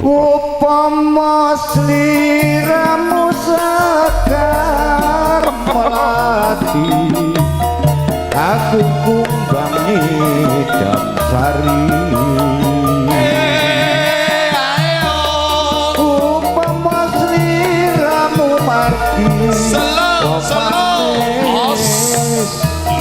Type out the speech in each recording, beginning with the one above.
Buka. Upama sliramu sekar melati, aku kumbang nyidam sari. Upama sliramu margi Slow, slow. Os.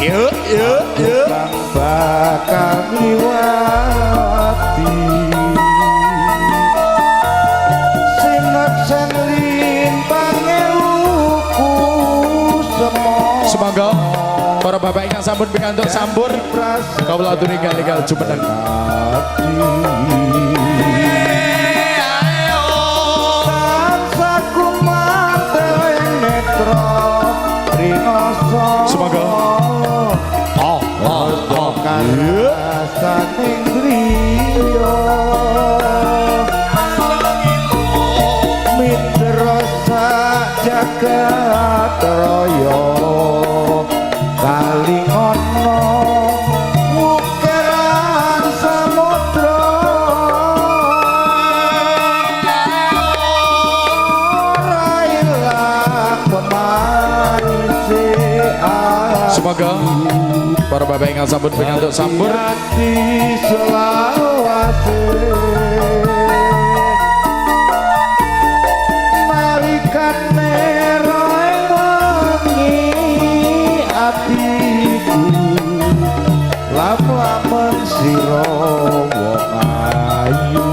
Yuk, yuk, yuk. kang bakal ngliwati. Sineksen lintange wuku semono. Semoga para bapak ingkang sampun pikantuk sampur kawula aturi enggal-enggal jumeneng. Tansah kumantel ing netra rinasa. Semoga. Oh, oh, oh. Karasaning griya mitra sak jagat raya kalingono wukiran samudra ora ilang pemanise. Semoga para bapak ingkang sampun pikantuk sampur ati selawase nalikane roe wengi atiku lam-lamen sira wong ayu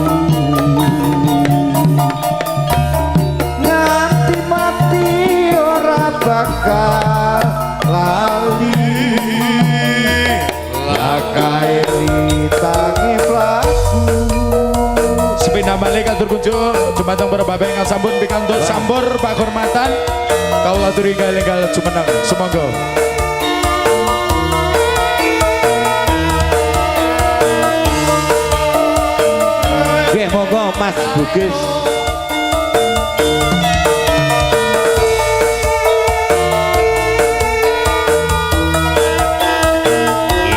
nganti mati ora bakal lali lakae ritange mlaku. Sepindah malih katur kunjuk dumateng para bapak ingkang sampun pikantuk sampur pakurmatan kawula aturi enggal-enggal jumeneng. Sumangga. Nggih, monggo Mas Bugis.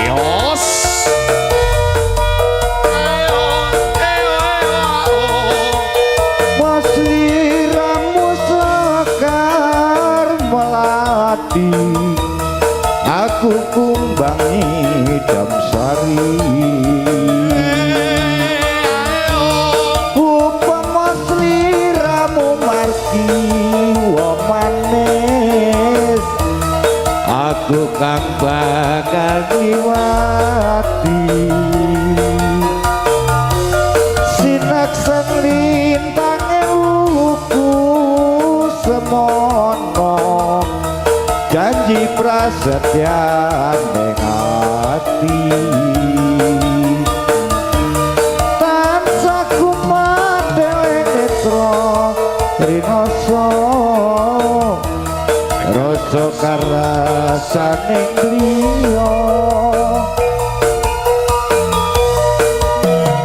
Yos. Mas liramu sekar melati, aku kumbang ngidam sari. Upama sliramu margi manis, aku kang bakal ngliwati. Sinaksen lintange wuku semono, janji prasetyan ning ati. Tansah kumadil ing netra rinasa rasa karasane griya.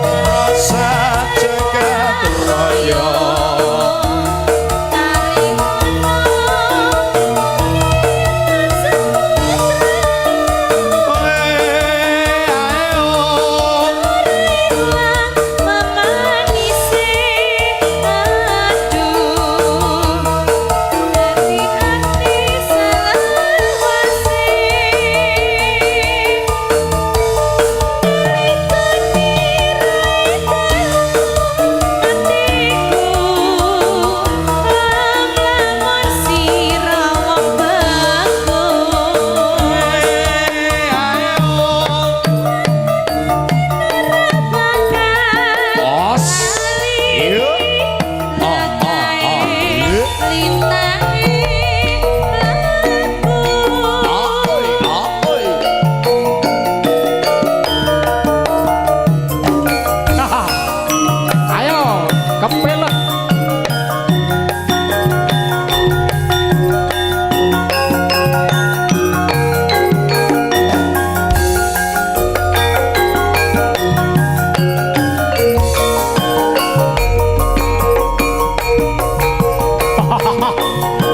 Rasa jagat raya. Os. Yuk. Oh, oh, oh. Yuk. Oi, oi. Ayo, kepelet.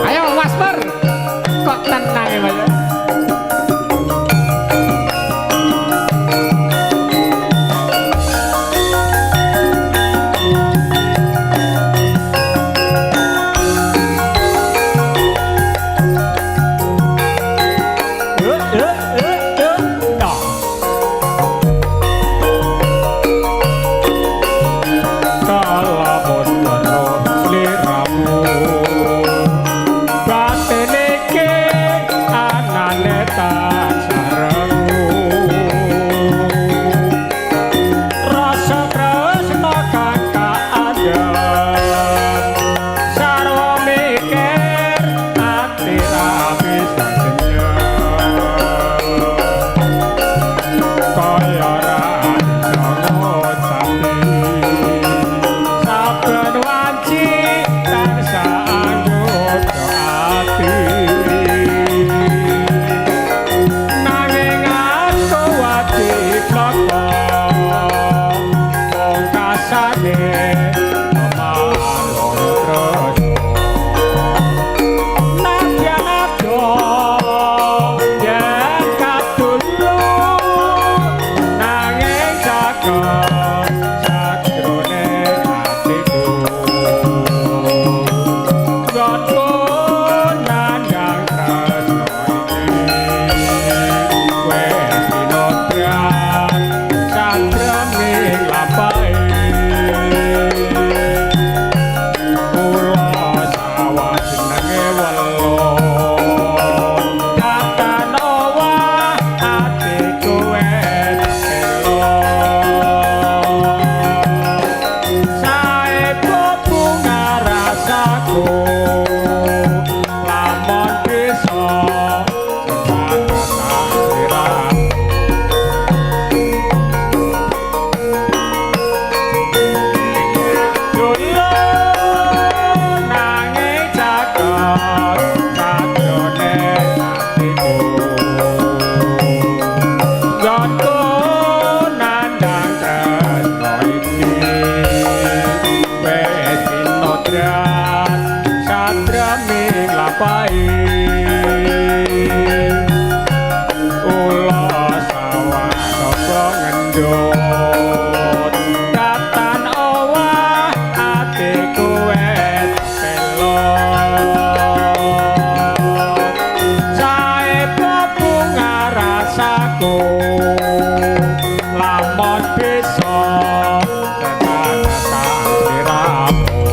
Ayo Mas Pur. Kok tenang ya Mas? Ras satraming lapahi ula sawah saka ngendut datan owah atiku wes pelot saeba bunga rasaku lamun bisa tekan sliramu.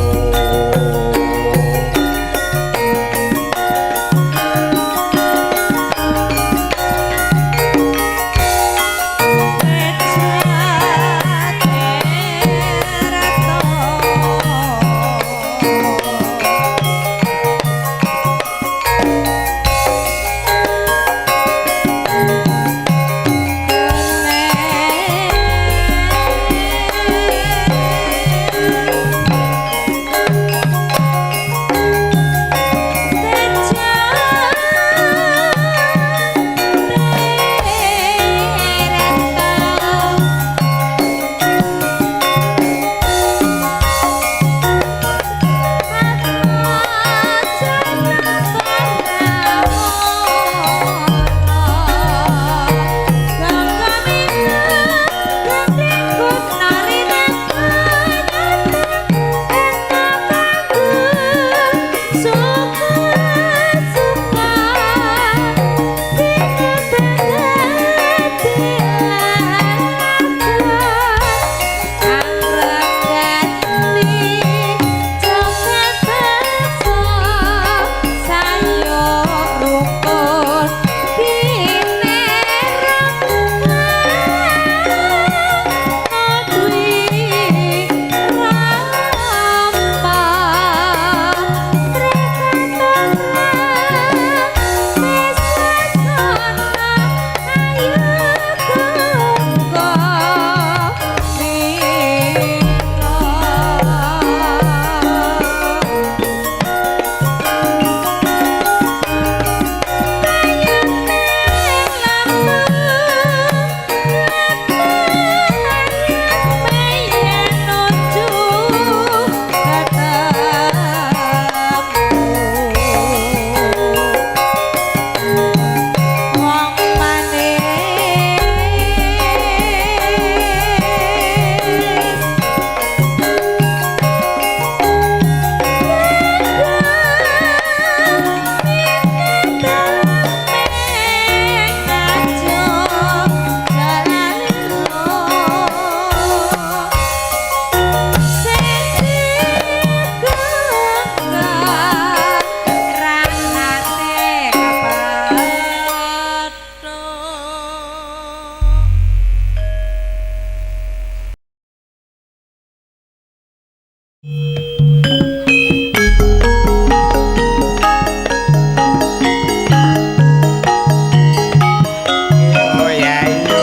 Oh ya yo.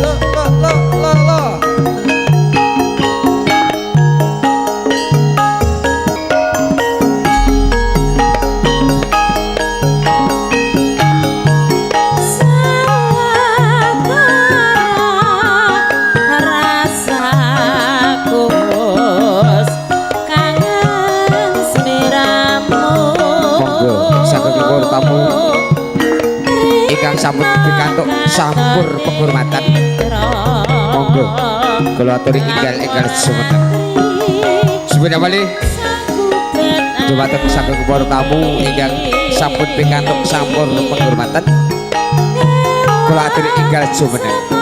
Lo lo lo lo lo. Monggo saged tamu ingkang sampun pikantuk sampur penghormatan. Monggo kula aturi enggal-enggal sumenep. Sumenep malih dumateng saged para tamu ingkang sampun pikantuk sampur penghormatan. Kula aturi enggal sumenep.